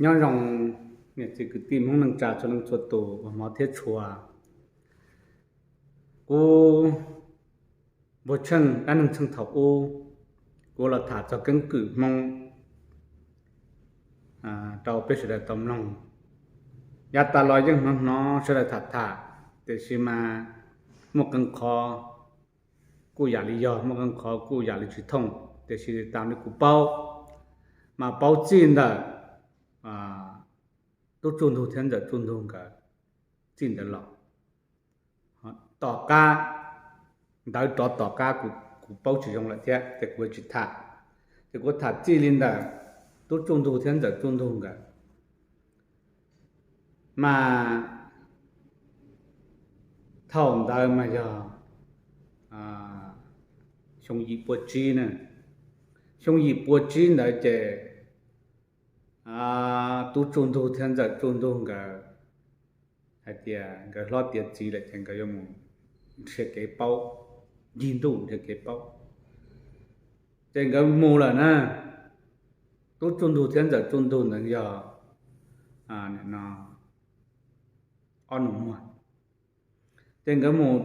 Nyob zoo niam txiv kwv tij Hmoob neej tsa txhua leej txhua tus uas hmov thiab tshua. Kuv Npuag Tsheej dab neeg Tsheej thaum ub, kuv los tham txog keeb kwm Hmoob rau peb sawv daws tau mloog. Yav tas los yeej hnov hnov sawv daws tham tham, tiam sis mas muaj qee qhov kuj yam li yog, muaj qee qhov kuj yam li tsis thooj, tiam sis tas li kuv paub, mas paub txij ntawm Tub Tsuj Ntug thiab Ntxawm Tsuj Ntug nkawd txij ntawd los. Tom qab ntawd rov tom qab kuv paub tsis zoo lawm thiab ces kuv tsis tham. Ces kuv tham txij li ntawm Tub Tsuj Ntug thiab Ntxawm Tsuj Ntug nkawd. Mas thaum ntawd mas yog xyoo yim pua tsib na. Xyoo yim pua tsib ntawd ces Tub Tsuj Ntug thiab Ntxawm Tsuj Ntug nkawd hais tias nkawd hlob tiav txiv lawm ces nkawd yuav mus nrhiav kev paub, ncig ntuj nrhiav kev paub. Ces nkawd mus lawm na. Tub Tsuj Ntug thiab Ntxawm Tsuj Ntug ntawd yog ob nus muag. Ces nkawd mus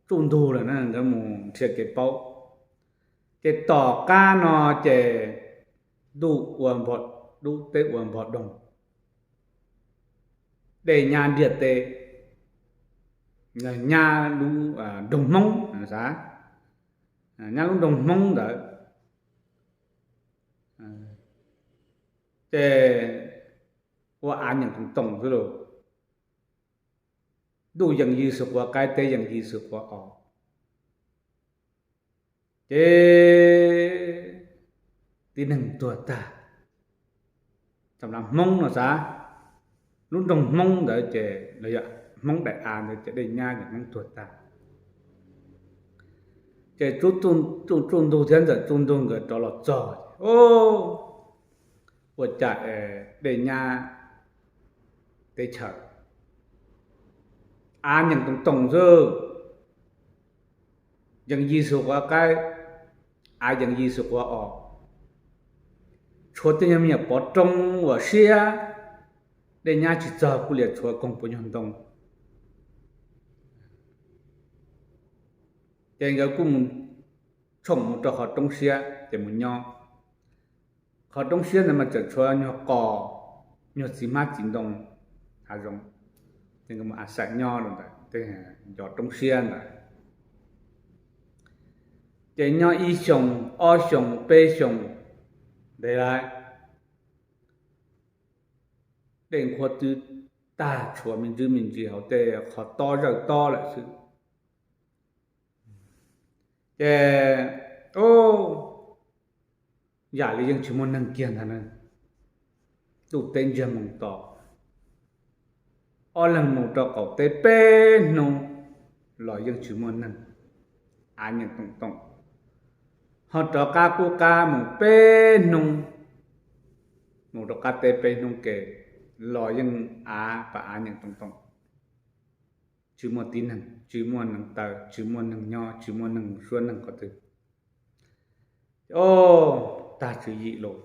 tsuj ntug lawm na, nkawd mus nrhiav kev paub. Ces tom qab no ces ntuj ua npog dub teb ua npog doog, dej nyab ntiaj teb, nyab lub nroog Hmoob, nyab lub nroog Hmoob ntawd ces ua av nyeem toom toom xwb lauj. Ntuj yees yig xwm quav qaib, teb yees yig xwm quav os. Ces tib neeg tuag tag. Txawm Hmoob no xav, lub nroog Hmoob ntawd ces los yog Hmoob daim av ntawd ces dej nyab ces Hmoob tuag tag. Ces Tub Tsuj Ntug thiab Ntxawm Tsuj Ntug nkawd rov los txog, ua cas dej nyab teb chaws, av nyeem toom toom xwb, yees yig xwm quav qaib, av yees yig xwm quav os. Tshuav tej nyuag me nyuam pov roob uas siab, dej nyab tsis txog kuj liam tshuav koog puas nyuag ntoo. Ces nkawd kuj mus tshoom mus rau qhov roob siab ces mus nyob. Qhov roob siab ntawd mas tseem tshuav nyuag qos, nyuag txiv hmab txiv ntoo hav zoov, ces nkawd mus a xaim nyob rau ntawd, tej ncov roob siab ntawd. Ces nyob ib xyoos, ob xyoos, peb xyoos ntev lawm, dej nqhuab twb tag, tshuav me ntsis me ntsis hauv tej qhov tob zawj tob lawm xwb. Ces yam li yeej tsis muaj neeg kiag ntag na. Ntuj teb ntsiag moo to, ob leeg mus rau qaum teb peb hnub los yeej tsis muaj neeg, av nyeem toom toom. Ho rov qab qub qab mus peb hnub, mus rau qab teb peb hnub ke los yeej av pas av nyeem toom toom. Tsis muaj tib neeg, tsis muaj neeg taw, tsis muaj neeg nyob, tsis muaj neeg suab neeg qhov twg. Ces o, tag tswv yim lauj.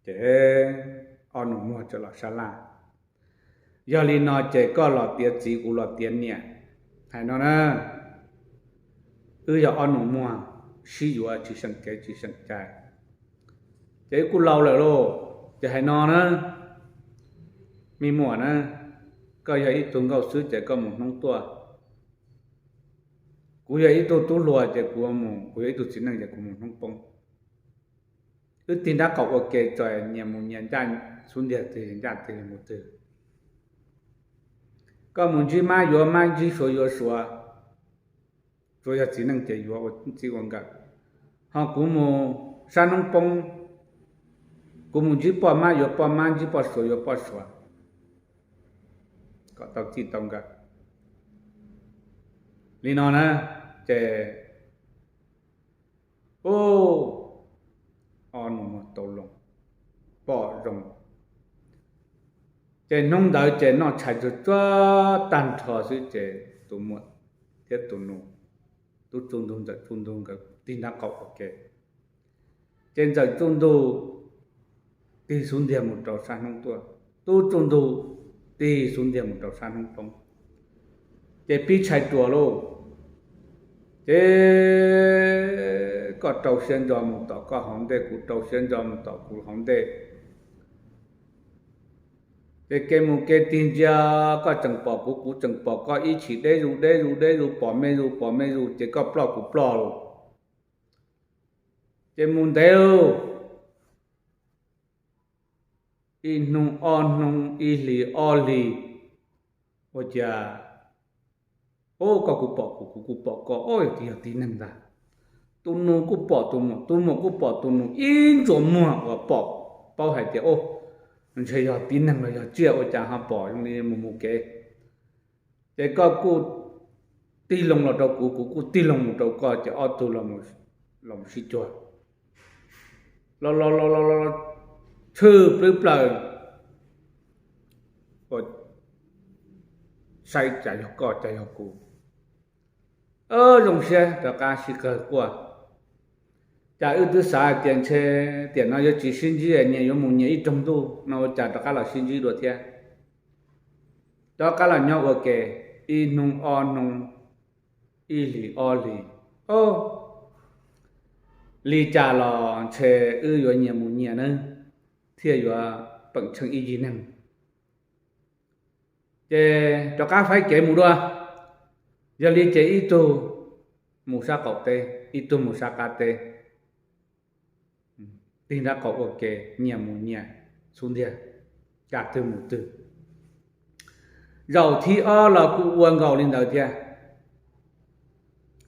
Ces ob nus muag txawm los sab laj, yog li no ces koj los tiav txiv, kuv los tiav niam. Hais no na, wb yog ob nus muag sib yuav tsis seem kev tsis seem cai, ces wb kuj laus lawm lauj. Ces hais no na, me muam na, koj yog ib tug nkauj xwb ces koj mus hnub tuaj. Kuv yog ib tug tub hluas ces kuv mus, kuv yog ib tug txiv neej ces kuv mus hnub poob. Wb tig nrab qaum ua ke, txawm nyias mus nyias ncaj xub ntiag twg ncaj twg mus twg. Koj mus ntsib mab yuav mab, ntsib suav yuav suav, tsuas yog txiv neej ces yuav ua txij ua nkawm. Ho kuv mus sab hnub poob, kuv mus ntsib poj mab yuav poj mab, ntsib poj suav yuav poj suav, kom tau txij tau nkawm. Li no na, ces u, ob nus muag tau loo, pom zoo. Ces hnub ntawd ces noj tshais tsuag tsuag tag nrho xwb ces tus muam thiab tus nus, tub Tsuj Ntug Ntxawm Tsuj Ntug nkawd tig nrab qaum ua ke. Ces Ntxawm Tsuj Ntug tig xub ntiag mus rau sab hnub tuaj, tub tsuj ntug tig xub ntiag mus rau sab hnub poob. Ces pib tshais ruas lauj. Ces koj rau siab ntso mus tom koj hauv ntej, kuv rau siab ntso mus tom kuv hauv ntej. Ces kev mus kev tig ntsia, koj tseem pom kuv, kuv tseem pom koj, ib chim deb zus deb zus deb zus, pom me zus pom me zus, ces koj ploj kuv ploj lauj. Ces mus ntev lauj, ib hnub ob hnub, ib hlis ob hlis, ua cas, o, koj kuj pom kuv, kuv kuj pom koj, o, yog tib neeg ntag. Tus nus kuj pom tus muam, tus muam kuj pom tus nus, ib ntsuas muag uas pom paub hais tias, o, ntshe yog tib neeg los yog tsiaj, ua cas ho pom zoo li mus mus kev. Ces koj kuj tig loo los rau kuv, kuv kuj tig loo mus rau koj, ces ob tug los sib cuag, los los los los los tshwm plwb plaws, saib cas yog koj cas yog kuv. Zoo siab rov qab sib qawg quaj. Cas wb twb xav hais tias ntshe tiam no yuav tsis sib ntsib, nyias yuav mus nyias ib roog ntuj no, ua cas rov qab los sib ntsib dua thiab. Rov qab los nyob ua ke, ib hnub ob hnub, ib hlis ob hlis, o, li cas los ntshe wb yuav nyias mus nyias nawb, thiaj yuav peem tsheej ib yig neeg. Ces rov qab faib kev mus dua. Yog li ces ib tug mus sab qaum teb, ib tug mus sab qab teb, tig nraub qaum ua ke, nyias mus nyias xub ntiag, cas twg mus twg. Zaum thib ob los kuj ua nkaus li ntawd thiab.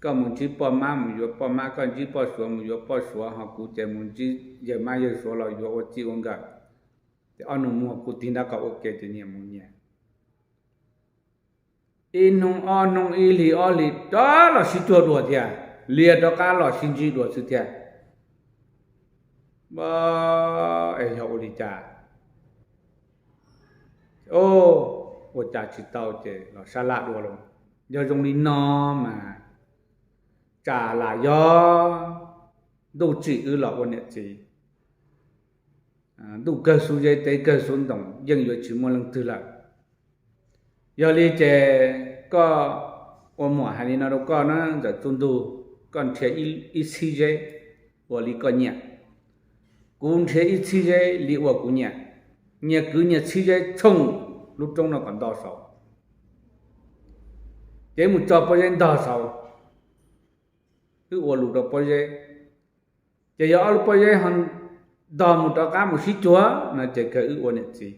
Koj mus ntsib poj mab mus yuav poj mab, koj ntsib poj suav mus yuav poj suav, ho kuv ces mus ntsib yawg mab yawg suav los yuav ua txij ua nkawm. Ces ob nus muag kuj tig nraub qaum ua ke ces nyias mus nyias. Ib hnub ob hnub, ib hlis ob hlis, rov los sib cuag dua thiab, lias rov qab los sib ntsib dua xwb thiab. Es yog ua li cas? Ua cas tsis tau ces los sab laj dua los. Yog zoo li no mas tsam lam yog ntuj tsim wb los ua niam txiv. Ntuj kawg xub zeb, teb kawg xub ntoos, yeej yuav tsis muaj leej twg lawm. Yog li ces koj, ua muam hais li no rau koj na, Ntxawm Txuj Ntug, koj nrhiav ib txhib zeb ua li koj nyiam, kuv nrhiav ib txhib zeb li ua kuv nyiam, nyias kwv nyias txhib zeb tshooj lub roob no kom nto saud. Ces mus tso pob zeb ntog saud, wb ua lus rau pob zeb. Ces yog ob lub pob zeb ho ntog mus rov qab mus sib cuag no ces kawg wb ua niam txiv.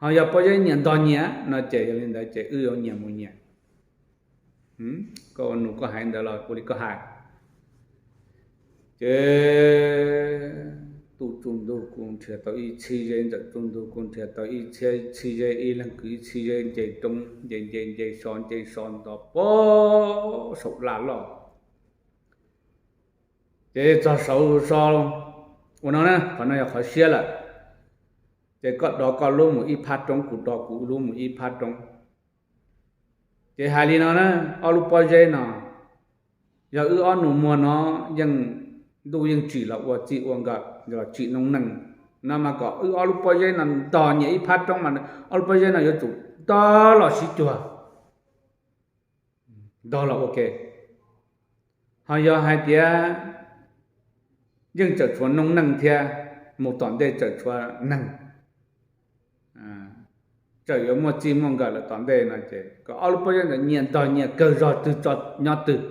Ho yog pob zeb nyias ntog nyias no ces yog li ntawd ces wb yuav nyias mus nyias. Koj ua nus koj hais ntawd los ua li koj hais. Ces Tub Txuj Ntug kuj nrhiav tau ib txhib zeb, Ntxawm Txuj Ntug kuj nrhiav tau ib txhib zeb, ib leeg kwv ib txhib zeb nce roob, nce nce nce so nce so nto pem saum laj loj. Ces txog saud so, ua no na, qhov no yog qhov siab lawm. Ces koj dov koj lub mus ib phab roob, kuv dov kuv lub mus ib phab roob. Ces hais li no na, ob lub pob zeb no, yog wb ob nus muag no yeej, ntuj yeej tsim los ua txij ua nkawm los tsim noob neej no mas kom wb ob lub pob zeb no ntog nyias ib phab roob mas ob lub pob zeb no yuav tsum ntog los sib cuag, ntog los ua ke. Ho yog hais tias yeej tseem tshuav noob neej thiab, mus tom ntej tseem tshuav neeg, tseem yuav muaj txij muaj nkawm lawm tom ntej no ces kom ob lub pob zeb ntawd nyias ntog nyias kawg zog twg tso nyob twg.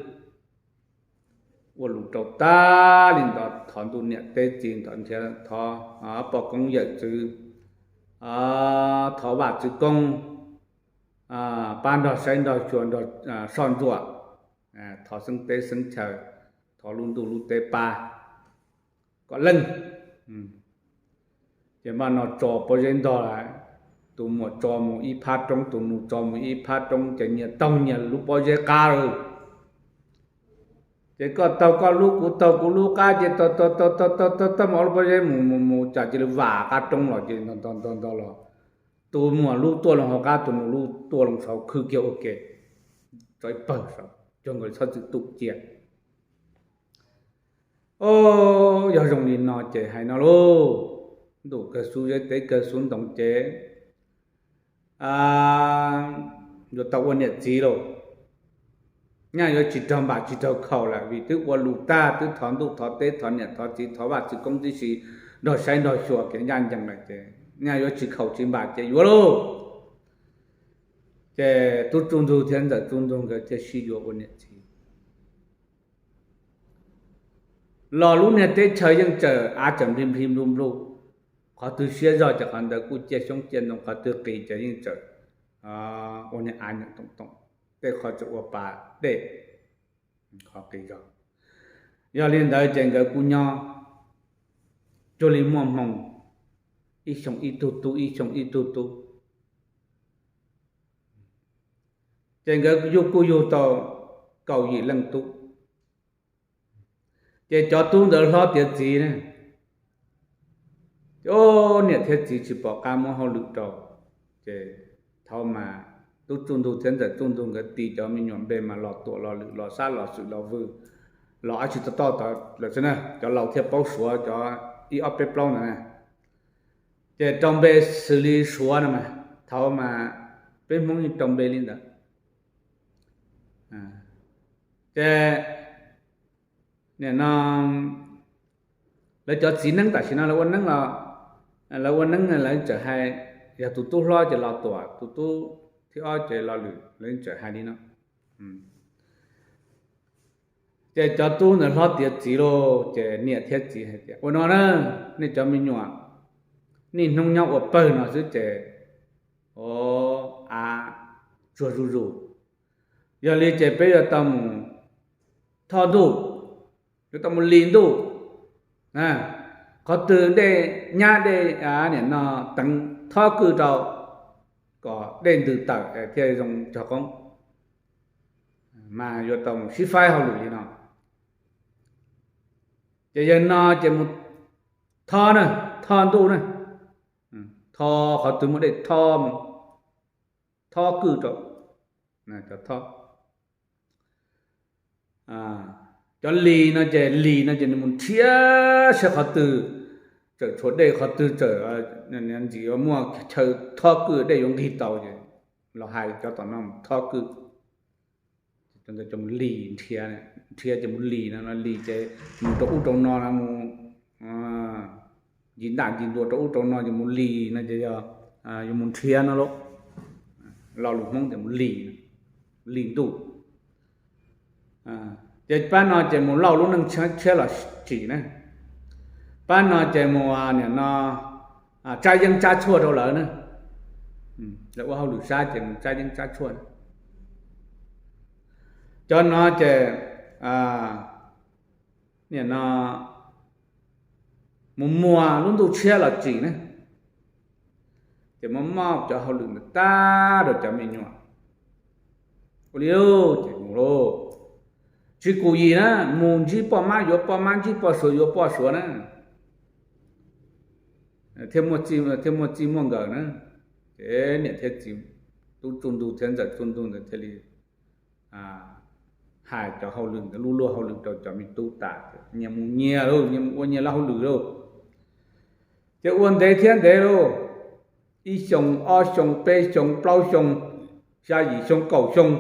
Ua lus rau tag li ntawd, thov ntuj niam teb txiv, thov nrhiav, thov poj koob yawm txwv, thov vaj txwv koob, pab nrog saib nrog xyuas nrog soj ntsuam, thov xeeb teb xeeb chaw, thov lub ntuj lub teb pab kom leej. Ces npaj no tso pob zeb ntog lawm, tus muam tso mus ib phab roob, tus nus tso mus ib phab roob, ces nyias taug nyias lub pob zeb qab lawm. Ces koj taug koj lub, kuv taug kuv lub qab, ces taug taug taug taug taug taug mus ob lub pob zeb mus mus mus cas cia li vam qab roob los ces ntog ntog ntog los, tus muam lub tuaj loo hauv qab, tus nus lub tuaj loo saud, khwb kiag ua ke, tso ib pawg saud, cuag nkaus li txhob txwm tum cia. O, yog zoo li no ces hais no lauj, ntuj kawg xub zeb teb kawg xub ntoo ces yuav tau ua niam txiv lauj. Nyaj yuav tsis raug npam tsis raug khaum lawm vim twb ua lus tag, twb thov ntuj thov teb thov niam thov txiv thov vaj txwv koob tib si, nrog saib nrog xyuas kev ncaj ncees lawm ces nyaj yuav tsis khaum tsis npam ces yuav lauj. Ces tub Txuj Ntug thiab ntxawm Txuj Ntug nkawd thiaj sib yuav ua niam txiv. Los lub niag teb chaws yeej txawm av txawm nplig nplig nplug nplug, qhov twg siab zog ces qhov ntawd kuj ciaj xyoob ciaj ntoo, qhov twg qis ces yeej txawm ua niag av nyoom toom toom, tej qhov txawm ua pas dej, qhov qis zog. Yog li ntawd ces nkawd kuj nyob cuag li muaj hmoo, ib xyoo ib tug tub, ib xyoo ib tug tub. Ces nkawd yug kuj yug tau kaum yim leej tub. Ces cov tub ntawd hlob tiav txiv ne, niam thiab txiv tsis pom qab muab hauj lwm rau. Ces thaum mas tub Txuj Ntug thiab ntxawm Txuj Ntug nkawd tis cov me nyuam npe mas Los Tuam, Los Lwm, Los Xab, Los Xwm, Los Vwj, Los ab tsi to to lawm xwb na, cov laus thiaj paub Suav cov ib ob peb plaub ntawd na. Ces rau npe xws li Suav no mas thaum mas peb Hmoob yeej rau npe li ntawd. Ces nim no lawv cov txiv neeb tam sim no lawv ua neeb los, lawv ua neeb lawv txawm hais, yog tus tub hlob ces Los Tuam, tus tub thib ob ces Los Lwm, lawv txawm hais li no. Ces cov tub ntawd hlob tiav txiv lauj, ces niam thiab txiv hais tias ua no na, nej cov me nyuam niaj hnub nyob ua pawg no xwb ces av tsuag zuj zus. Yog li ces peb yuav tau mus thoj ntuj, yuav tau mus lis ntuj. Qhov twg dej nyab dej nim no teev thob kwj rau kom dej ntws tawm thiaj zoo cog qoob. Mas yuav tau mus sib faib hauj lwm li no. Ces yawg no ces mus thoj na, thoj ntuj na, thoj qhov twg muaj dej thob, thob kwj rau, cov thob. Cov lis no ces lis no ces nws mus nrhiav saib qhov twg txawm tshuav dej, qhov twg txawm ntxim muaj chaw thob kwj dej yuav nqig tau ces los hais cov tom no mus thob kwj. Cov ntawd cov mus lis nrhiav, nrhiav ces mus lis no, lis ces mus rau ub rau no no mus ncig ntaj ncig ntua rau ub rau no ces mus lis no ces yog yuav mus nrhiav no lauj. Lo lus Hmoob tias mus lis, lis ntuj. Ces pab no ces mus lauj lub neej tshiab los tsim na. Pab no ces mus nim no tsab yeeb tsab tshuaj rau lawv na. Lawv ua hauj lwm sab ces mus tsab yeeb tsab tshuaj. Cov no ces nim no mus muag lub ntuj tshiab los tsim na. Ces muab moj cov hauj lwm ntawd tag rau cov me nyuam. Ua li ces mus lauj. Tsis kum yim na, mus ntsib poj mab yuav poj mab, ntsib poj suav yuav poj suav na. Thiaj muaj txij muaj nkawm na. Ces niam thiab txiv, tub Txuj Ntug thiab ntxawm Txuj Ntug ntawd thiaj li hais cov hauj lwm ntawd, lub luag hauj lwm rau cov me tub tas, nyias mus nyias lauj, nyias mus ua nyias lub hauj lwm lauj. Ces ua ntev thiab ntev lauj, ib xyoo, ob xyoo, peb xyoo, plaub xyoo, xya yim xyoo, kaum xyoo.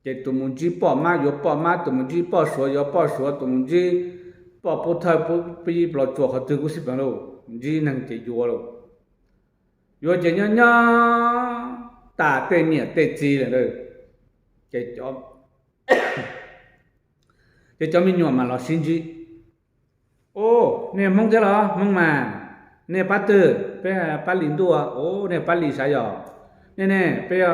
Ces tus mus ntsib poj mab yuav poj mab, tus mus ntsib poj suav yuav poj suav, tus mus ntsib poj pub thawj pub yib pov tsuas qhov twg kuj xij peem lauj, ntsib neeg ces yuav lauj. Yuav ces nyob nyob tas tej niam tej txiv lawm, ces ces cov me nyuam mas los sib ntsib. Au, nej Hmoob thiab los? Hmoob mas. Nej pab twg? Peb pab Lis ntuj. Au, nej pab Lis sav yog? Nej ne, peb,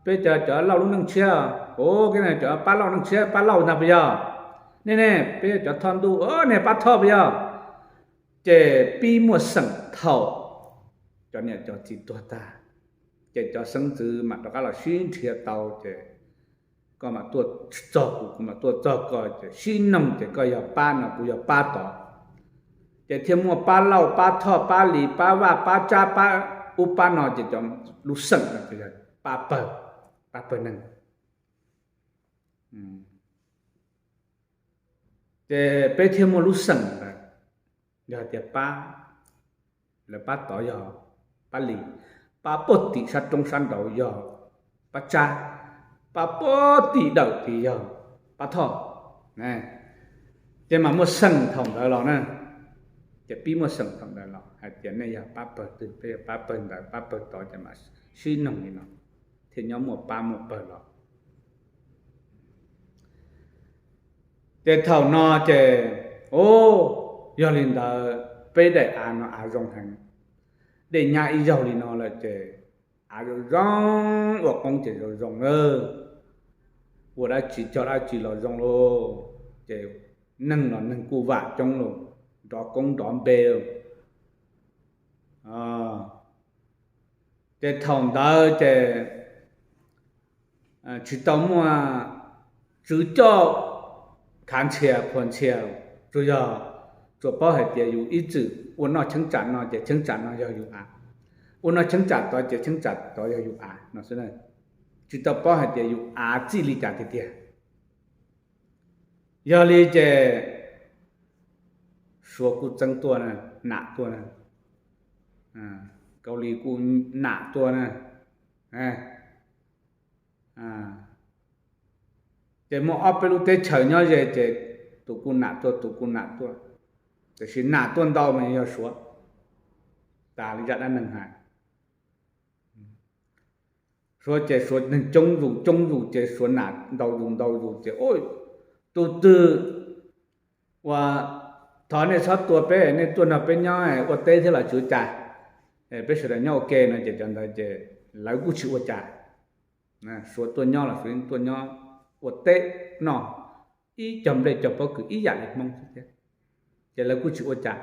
peb cov lauj lub neej tshiab. Au, koj ne cov pab lauj neej tshiab, pab lauj ntag puas yog? Nej ne, peb yog cov thoj ntuj. Au, nej pab thoj puas yog? Ces pib muaj xeem thaum cov niam cov txiv tuag tag, ces cov xeeb ntxwv mam rov qab los sib nrhiav tau, ces koj mam tuaj txog kuv, kuv mam tuaj txog koj, ces sib noog ces koj yog pab no kuv yog pab tod, ces thiaj muaj pab lauj pab thoj pab Lis pab Vaj pab Tsab pab ub pab no, ces cov lub xeem no pab pawg, pab pawg neeg. Ces peb thiaj muaj lub xeem ntawd. Yog tias pab, lawv pab tod yog pab lis, pab puag tim sab roob sab nraud yog pab tsab, pab puag tim dawm tid yog pab thoj. Ces mas muaj xeem thaum ntawd los na, ces pib muaj xeem thaum ntawd los hais tias nej yog pab pawg twg, peb yog pab pawg ntawd, pab pawg tod, ces mas sib noog li no thiaj nyob muaj pab muaj pawg los. Ces thaum no ces, o, yog li ntawd peb daim av no av zoo heev. Dej nyab ib zaug li no lawm ces av zoo zoo, ua qoob ces zoo zoo lawm. Ua dab tsi cog dab tsi los zoo lauj, ces neeg los neeg kuj vam coob lauj, nrov koob nrov npe lauj. Ces thaum ntawd ces tsis tau muaj tswv coj khav ntxhias qhuas ntxhias, tsuas yog, tsuas paub hais tias yus ib txwm ua noj cheeb tsam no ces cheeb tsam no yog yus av, ua noj cheeb tsam tod ces cheeb tsam tod yog yus av no xwb. Tsis tau paub hais tias yus av txij li cas tiag tiag. Yog li ces Suav kuj txeeb tuaj na, nam tuaj na, Kaus Lim kuj nam tuaj na. Ces muaj ob peb lub teb chaws nyob ze ces tus kuj nam tuaj, tus kuj nam tuaj, tiam sis nam tuaj ntau mas yog Suav. Tas li zaj dab neeg hais, Suav ces Suav neeg coob zus coob zus ces Suav nam ntau zus ntau zus ces, tus twg uas thov nej txhob tua peb, nej tuaj nrog peb nyob ua teb thiab los tsis ua cas, peb sawv daws nyob ua ke no ces cov ntawd ces lawv kuj tsis ua cas. Suav tuaj nyob los Suav yeej tuaj nyob ua teb noj ib co nplej co pob kws ib yam li Hmoob xwb thiab, ces lawv kuj tsis ua cas.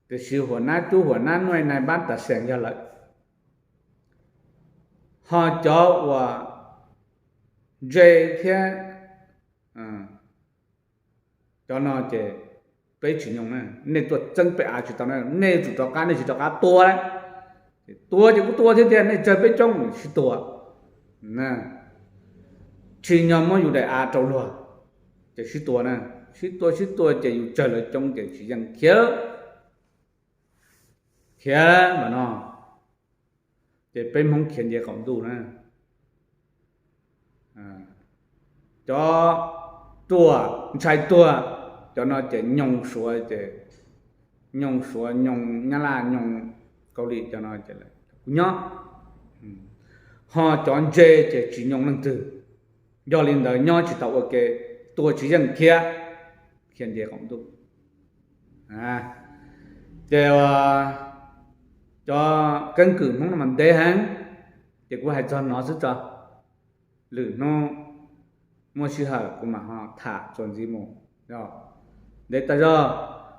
Tiam sis huam nab cub huam nab nuj nai npab tas xees yog lawv. Ho cov uas ntse thiab cov no ces peb tsis nyoo na, nej tuaj txeeb peb av tsis tau na, nej yuav tsum rov qab, nej tsis rov qab tua lawm. Tua ces kuj tua thiab tiag, nej tsawg peb coob sib tua. Tsis nyog muab yus daim av rau luag, ces sib tua na, sib tua sib tua ces yus tsawg lawv coob ces tsis yeej khiav, khiav mas no, ces peb Hmoob khiav nce qaum ntuj na. Cov ruam ntshai tuag, cov no ces nyoo Suav ces, nyoo Suav, nyoo Nyab Laj, nyoo Kaus Lim, cov no ces kuj nyob. Ho cov ntse ces tsis nyoo leej twg. Yog li ntawd nyob tsis tau ua ke, tua tsis yeej khiav, khiav nce qaum ntuj. Ces cov keeb kwm Hmoob no mas ntev heev, ces kuv hais txog no xwb tso. Lwm hnub muaj sij hawm kuv mam ho tham txuas ntxiv mus. Ntev tas zog,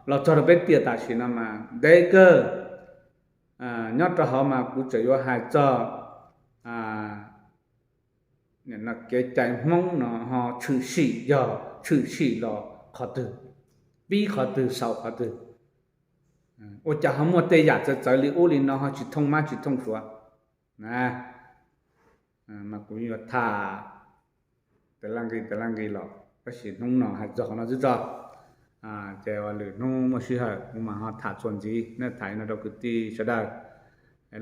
los txog rau peb tiam tam sim no mas ntev kawg. Nyob rau hauv mas kuv tseem yuav hais txog kev cai Hmoob no ho tshwm sim, yog tshwm sim los qhov twg, pib qhov twg xaus qhov twg, ua cas ho muaj tej yam txawv txawv li ub li no ho tsis thooj mab tsis thooj suav na. Mas kuv yuav tham tas laj nqi tas laj nqi los, tab sis hnub no hais txog qhov no xwb tso. Ces lwm hnub muaj sij hawm kuv mam ho tham txuas ntxiv, nej tham no rau kwv tij sawv daws,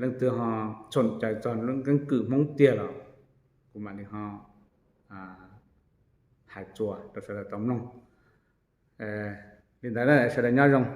leej twg ho txhoom cai txog lub keeb kwm Hmoob tiag los kuv mam li ho hais txuas rau sawv daws tau mloog. Li ntawd sawv daws nyob zoo.